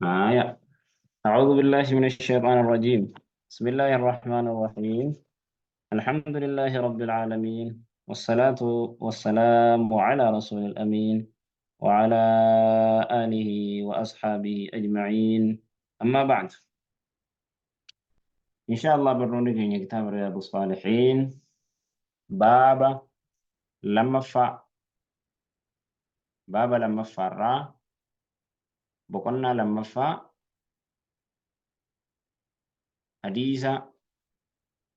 آية. أعوذ بالله من الشيطان الرجيم. بسم الله الرحمن الرحيم. الحمد لله رب العالمين، والصلاة والسلام على رسول الأمين وعلى آله وأصحابه أجمعين. أما بعد، إن شاء الله بروني كتاب رياض الصالحين بابا لما فا بابا لما فرا بقولنا لما فا حديثة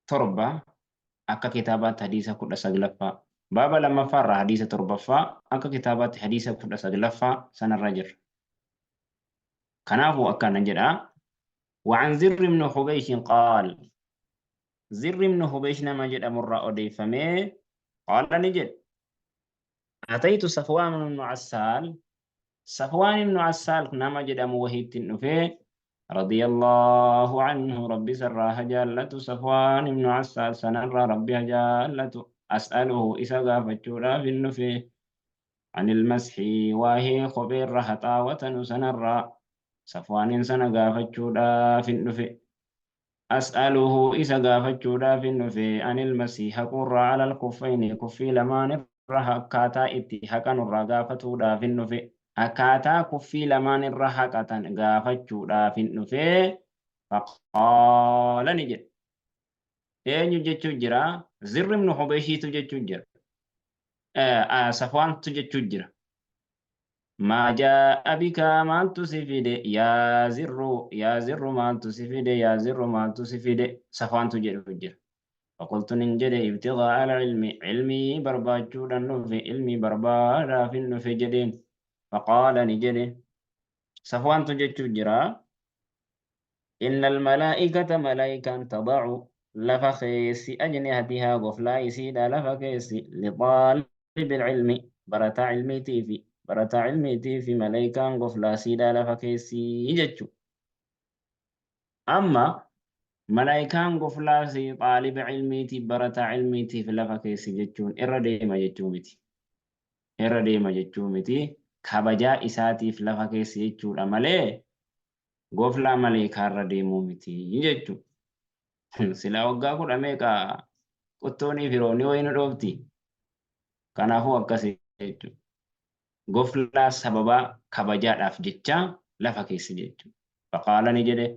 7 akka kitaabaatti hadiisa 19ffaa baaba lammaffaa irraa hadiisa 7ffaa akka kitaabaatti hadiisa 19ffaa sanarra jirra. Kanaafuu akkana jedha. وعن زر بن حبيش قال زر بن حبيش نما جد مرة أديفمي قال نجد أتيت صفوان بن عسال صفوان بن عسال نما جد وهيت النفي رضي الله عنه ربي سراها جالة صفوان بن عسال سنرى ربي جالة أسأله إسا غافتشورا في النفي عن المسح وهي خبير رهطاوة سنرى صفوان سنة غافتشورا في النفي أسأله إسا غافتشورا في النفي عن المسيح قر على الكفين كفي لمان رها كاتا اتحقا الرغافتورا في النفي akkaataa kuffii lamaan irra haqatan gaafachuudhaaf hin dhufee faqaala ni jedhe. Eenyu jechuu jira? Zirri ibnu Hubeeshiitu jechuu jira. Safwaantu jechuu jira. Maa jaa'a bika maaltu si fide yaa zirru yaa zirru maaltu si fide yaa zirru maaltu si fide Safwaantu jedhu jira. Faqultu nin jedhe ibtigaa al-ilmi ilmii barbaachuudhaan dhufe ilmii barbaadaaf hin dhufe jedheen. فقال نجده صفوان تجتو جرا إن الملائكة ملائكة تضع لفخيس أجنحتها غفلا يسيدا لفخيس لطالب العلم برتا علمي تيفي برتا علمي تيفي ملائكة غفلا سيدا لفخيس يجتو أما ملائكة غفلا سي طالب علمي تي برتا علمي تيفي لفخيس جتون إرديما جتومتي إرديما جتومتي kabajaa isaatiif lafa keessa jechuudha malee goflaa maleekaarra deemuu miti jechuudha. Silaa waggaa kudha meeqa qottoonii fi roobni wayii nu dhoofti. Kanaafuu akkasii jechuudha. Goflaa sababaa kabajaadhaaf jecha lafa keessa jechuudha. Faqaala ni jedhe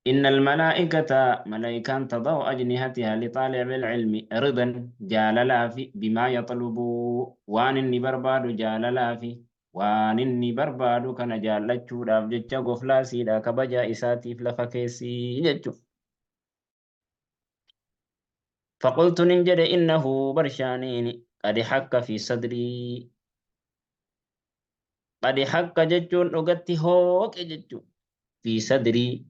إن الملائكة ملائكان تضع أجنحتها لطالب العلم رضا جاللا في بما يطلب وان إني برباد جاللا في وان إني برباد كان جالتشو داف جتشا غفلا سيدا كبجا إساتي فلفكيسي جتشو فقلت ننجد إنه برشانيني قد حك في صدري قد حك جتشون أغتي هوك جتشو في صدري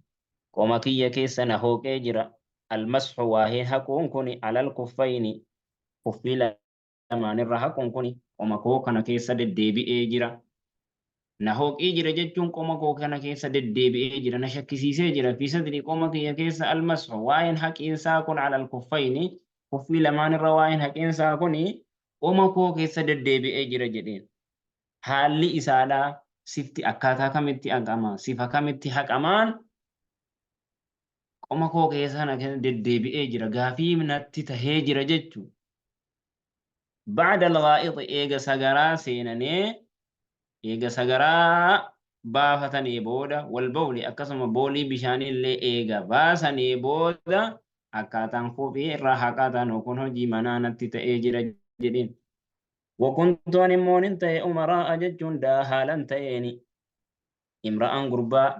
قوم كيا كيسنا هوك جرا المسح واهي حكون كوني على الكفين كفي لما نرى حكون كوني قوم كوكنا كيسا دبي اجرا نهوك اجرا جتشون قوم كوكنا كيسا دبي اجرا نشكسي سجرا في صدري قوم كيا كيسا المسح واين حك إنساكن على الكفين كفي لما نرى واين حك إنساكني قوم كوكيسا دبي اجرا جدين حالي إسالا سفتي أكاتا كمتي أقاما سفا كمتي حق أمان qoma koo keessa na deddeebi'ee jira gaafii natti tahee jira jechuudha. Ba'da al-ghaa'id eega sagaraa seenanee eega sagaraa baafatanii booda wal bawli akkasuma boolii bishaanii illee eega baasanii booda akkaataan kophee irraa haqaatan kun hojii manaa natti ta'ee jira jedheen. Wakuntoon immoo nin ta'e umaraa jechuun haalan ta'eeni imra'an gurbaa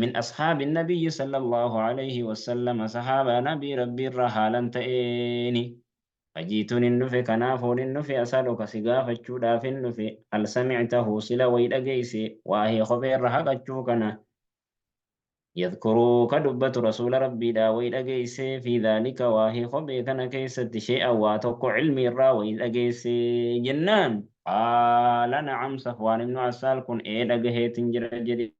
من أصحاب النبي صلى الله عليه وسلم صحابة نبي ربي الرحالا تأيني فجيتني النفي كنافون النفي أسألك سقافة شودا في النفي هل سمعته سلا ويدقيسي وهي خبير رحقة شوكنا يذكروك دبة رسول ربي دا ويدقيسي في ذلك وهي خبير كان كيسة شيئا واتوك علمي الرا ويدقيسي جنان قال نعم صفوان بن عسال كن إيه دقهي تنجر جدي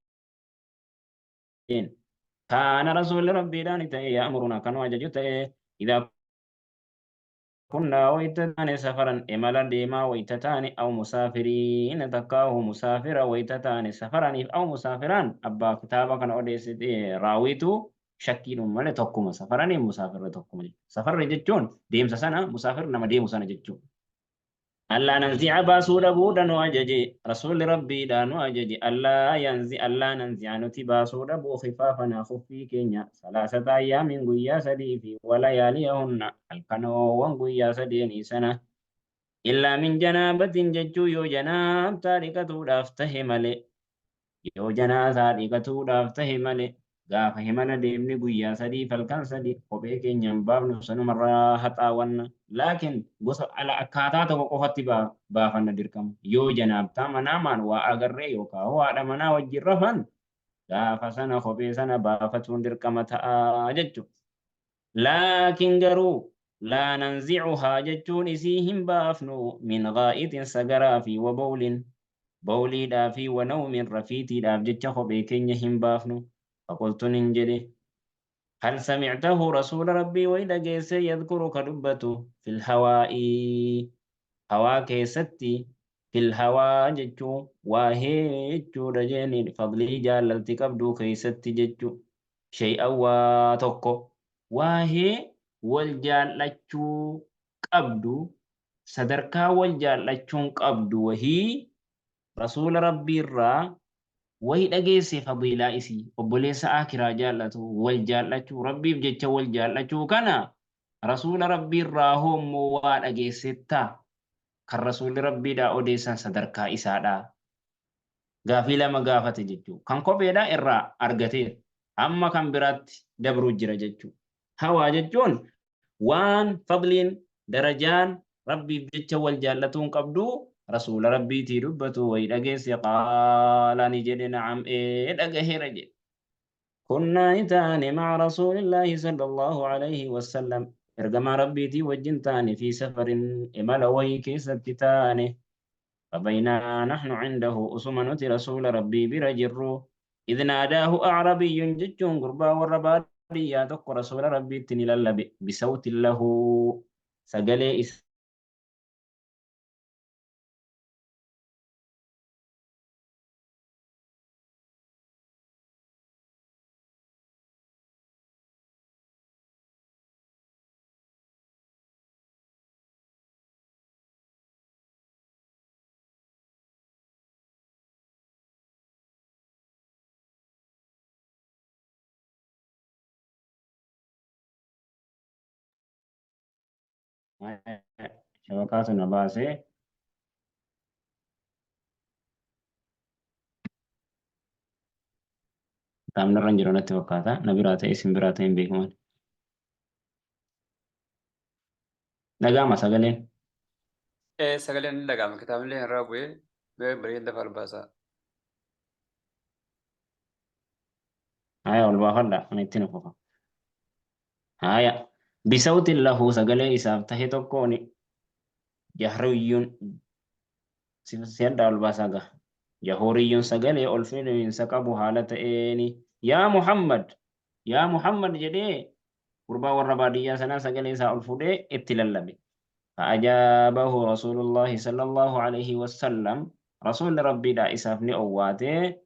كان رسول ربي داني تأي يأمرنا كانوا أججت إذا Kunnaa wayta taane safaran imala deemaa wayta taane aw musaafiriina takkaahu musaafira wayta taane safaraniif aw musaafiraan abbaa kitaaba kana odeessite raawiitu shakkiidhuma malee tokkuma safaraniif musaafirri tokkuma jechuudha. Safarri jechuun deemsa sana musaafirri nama deemu sana jechuudha. Allaa nanzi'a baasuu dhabuudha nu ajaje rasuulli rabbiidha nu ajaje allaa yanzi allaa nanzi'a nuti baasuu dhabuu khifaafanaa khuffii keenya salaasata ayyaamin guyyaa sadii fi walayaaliyahunna halkanoowwan guyyaa sadeenii sana illaa min janaabatin jechuu yoo janaabtaa dhiqatuudhaaf tahe malee Yoo janaasaa dhiqatuudhaaf tahe malee gaafa himala deemne guyyaa sadiif halkan sadi kophee keenya hin baafnu sanumarraa haxaawanna. Laakiin gosa ala akkaataa tokko qofatti baafanna dirqama. Yoo janaabtaa manaamaan waa agarree yookaa hoo haadha manaa wajjin rafan gaafa sana kophee sana baafatuun dirqama ta'a jechuudha. Laakiin garuu laa nanzi'uhaa jechuun isii hin baafnu min ghaa'ixin sagaraa fi wa bawlin bawliidhaa fi wa nawmin rafiitiidhaaf jecha kophee keenya hin baafnu. Faqultu nin jedhe hal sami'tahu rasuula rabbii way dhageessee yadhkuru ka dubbatu fil hawaa'i hawaa keessatti fil hawaa jechuu waahee jechuudha jeeniin fadlii jaallalti qabduu keessatti jechuu shay'an waa tokko waahee wal jaal'achuu qabdu sadarkaa wal jaal'achuun qabdu wahii rasuula rabbiirraa wahi dhageesse fadiilaa isii obboleessa aakiraa jaal'atu wal jaal'achuu rabbiif jecha wal jaal'achuu kana rasuula rabbiirraa hoommoo waa dhageessettaa kan rasuulli rabbiidhaa odeessan sadarkaa isaadhaa Gaafii lama gaafate jechuu. Kan kopheedhaa irraa argateera. Amma kan biraatti dabruu jira jechuu. Hawaa jechuun waan fadliin darajaan Rabbiif jecha wal jaallatuun qabdu rasuula Rabbiitii dubbatu wayi dhageesse qaala ni jedhe na'am ee dhagaheera jedhe. Kunnaa ni taane ma'a rasuulillaahi sallallahu alayhi wasallam ergamaa Rabbiitii wajjin taane fi safarin imala wayii keessatti taane. Fabaynaa nahnu cindahu osuma nuti rasuula Rabbii bira jirruu idh naadaahu a'rabiyyun jechuun gurbaa warra baadiyyaa tokko rasuula Rabbiitti ni lallabe bisawtin lahu sagalee Shabakaatu na baasee. Kitaabni irra hin jiru natti fakkaata. Na biraa ta'e isin biraa ta'e hin beeku malee. Dhaga'ama sagaleen. Ee sagaleen ni dhaga'ama kitaabni irraa bu'ee mee bareeda lafa albaasaa. Haya ol baafadha ani itti nu fufa. Haya bisawtin lahu sagalee isaaf tahe tokkoon jahriyyuun si'adhaa ol baasaa gaha. Jahuriyyuun sagalee ol fidinsa qabu haala ta'eeni yaa Muhammad yaa Muhammad jedhee gurbaa warra baadiyyaa sanaa sagalee isaa ol fuudhee itti lallabe. Fa'ajaabahu Rasuulullaahi sallallahu alayhi wasallam Rasuulli Rabbiidhaa isaaf ni owwaate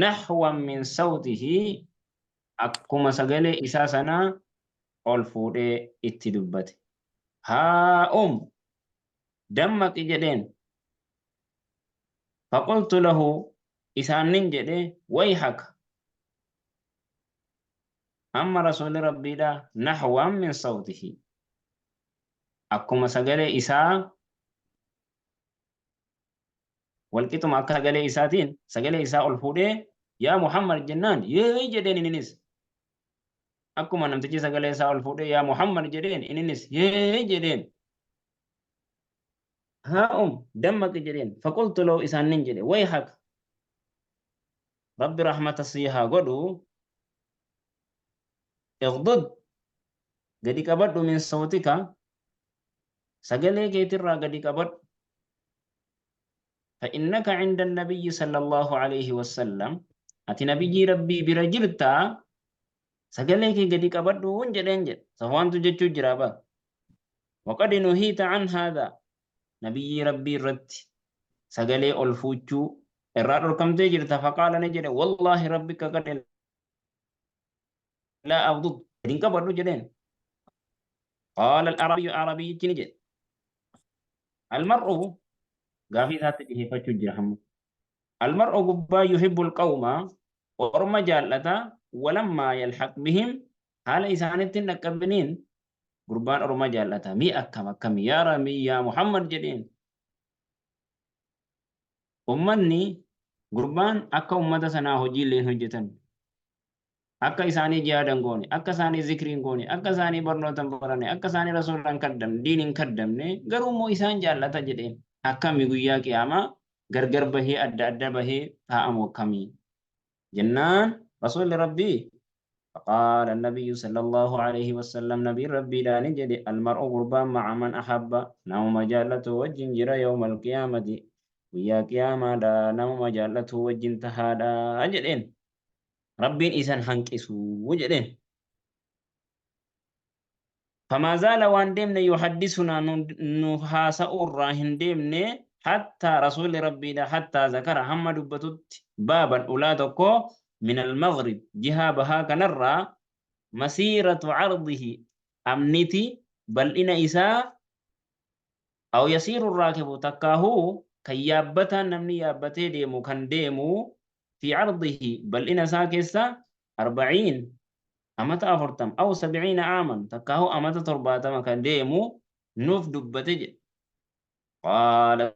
nahwan min sawtihi akkuma sagalee isaa sanaa ol fuudhee itti dubbate. Haa um dammaqi jedheen. Faqultu lahu isaan nin jedhe wayhaka Amma Rasuulli Rabbiidha nahwan min sawtihi akkuma sagalee isaa walqixuma akka sagalee isaatiin sagalee isaa ol fuudhee yaa Muhammad jennaan yee jedheen ininis akkuma namtichi sagalee isaa ol fuudhee yaa Muhammad jedheen ininis yee jedheen haa um dammaqi jedheen faqultu lahu isaan nin jedhe wayhak Rabbi rahmata sii haa godhu iqdud gadi qabadhu min sawtika sagalee keetirraa gadi qabadhu fa innaka cinda nabiyyi sallallahu alayhi wasallam ati nabiyyii rabbii bira jirtaa sagalee kee gadi qabadhu jedheen jedhe safaantu jechuu jira bara. Waqad nuhiita an haadha, nabiyyii Rabbii irratti sagalee ol fuuchuu irraa dhorkamtee jirta. Faqaala, ni jedhe, wallaahi Rabbi kakadhe, laa aghdud, gad hin qabadhu jedheen. Qaala al-arabiyyu, arabiyyichi ni jedhe, almar'u, gaafii isaatti dhiheeffachuu jira hamma, almar'u gubbaa, yuhibbu alqawma, orma jaallata, walammaa yalhaq bihim, haala isaanitti hin dhaqqabiniin gurbaan orma jaallata, mii akkam akkami yaa Rabbi yaa Muhammad jedheen. Ummanni gurbaan akka ummata sanaa hojii illee hin hojjetan, akka isaanii jihaada hin goone, akka isaanii zikrii hin goone, akka isaanii barnoota hin baranne, akka isaanii rasuula hin kaddamne, diin hin kaddamne, garuu immoo isaan jaallata jedheen. Akkami guyyaa qiyaamaa gargar bahee adda adda bahee taa'amu akkamii jennaan, rasuulli Rabbii, فقال النبي صلى الله عليه وسلم، نبي ربي داني جدي، المرء قربان مع من أحب، نوم جالته وجن جرى، يوم القيامة ويا قيامة دا نوم جالته وجن تهادا جدين، ربين إسان هنكسو وجدين. فما زال وان ديمن يحدثنا نحاسا الراهن ديمن حتى رسول ربي دا حتى ذكر هم دبتت بابا أولادكو من المغرب، جهة بها كنرى، مسيرة عرضه، أمنتي بل إن إساء، أو يسير الراكب، تكاهو كيابتا نمني يابتي ديمو كان ديمو، في عرضه بل إن ساكسة، 40 أمتا 40 أو 70 عاما، تكاهو أمتا 70 كان ديمو نوف دبتج. قال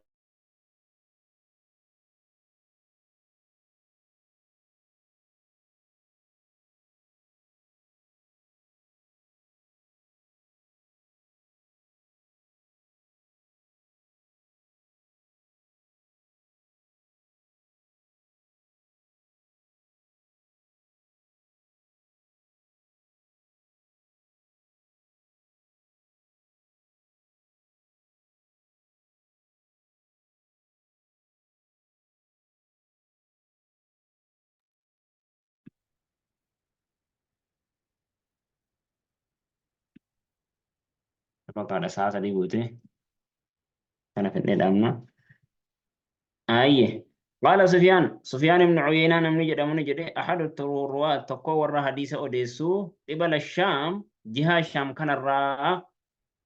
فقال ساعة دي قوتي أنا في الأمن أيه. قال سفيان، سفيان بن عيينة نمني جد من جد، أحد الرواة، تقوى ور حديث أوديسو، قبل الشام، جهة الشام كان الراء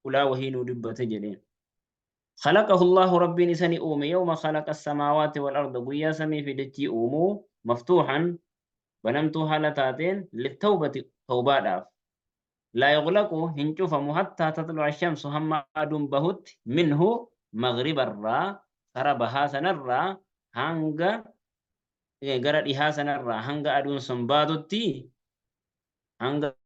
ولا وهي ندبة جدين. خلقه الله، ربي نسني أومي، يوم خلق السماوات والأرض، قويا سمي في دتي أومو، مفتوحا بنمت هالتاتين، للتوبة توبة، لا يغلق هنشوف، حتى تطلع الشمس هم أدم بهت، منه مغرب الرا ترى سنرى hanga gara dhihaa sanarraa hanga aduun sun baatutti hanga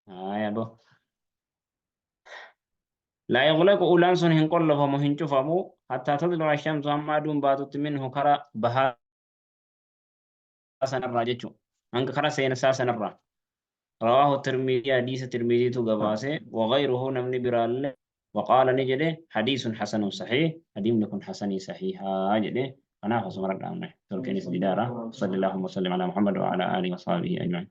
Haya bo. لا يغلق ulaan sun hin qollofamu hin cufamu، حتى تطلع الشمس hamma aduun baatutti، منه kara bahaa sanarraa jechuun hanga kara seensaa sanarraa. رواه الترمذي، حديث الترمذي gabaase، وغيره namni biraallee. وقال نجده حديث حسن صحيح، حديث يكون حسن صحيح جده. أنا خصم رقم تركني سدارة. صلى الله وسلم على محمد وعلى آله وصحبه أجمعين.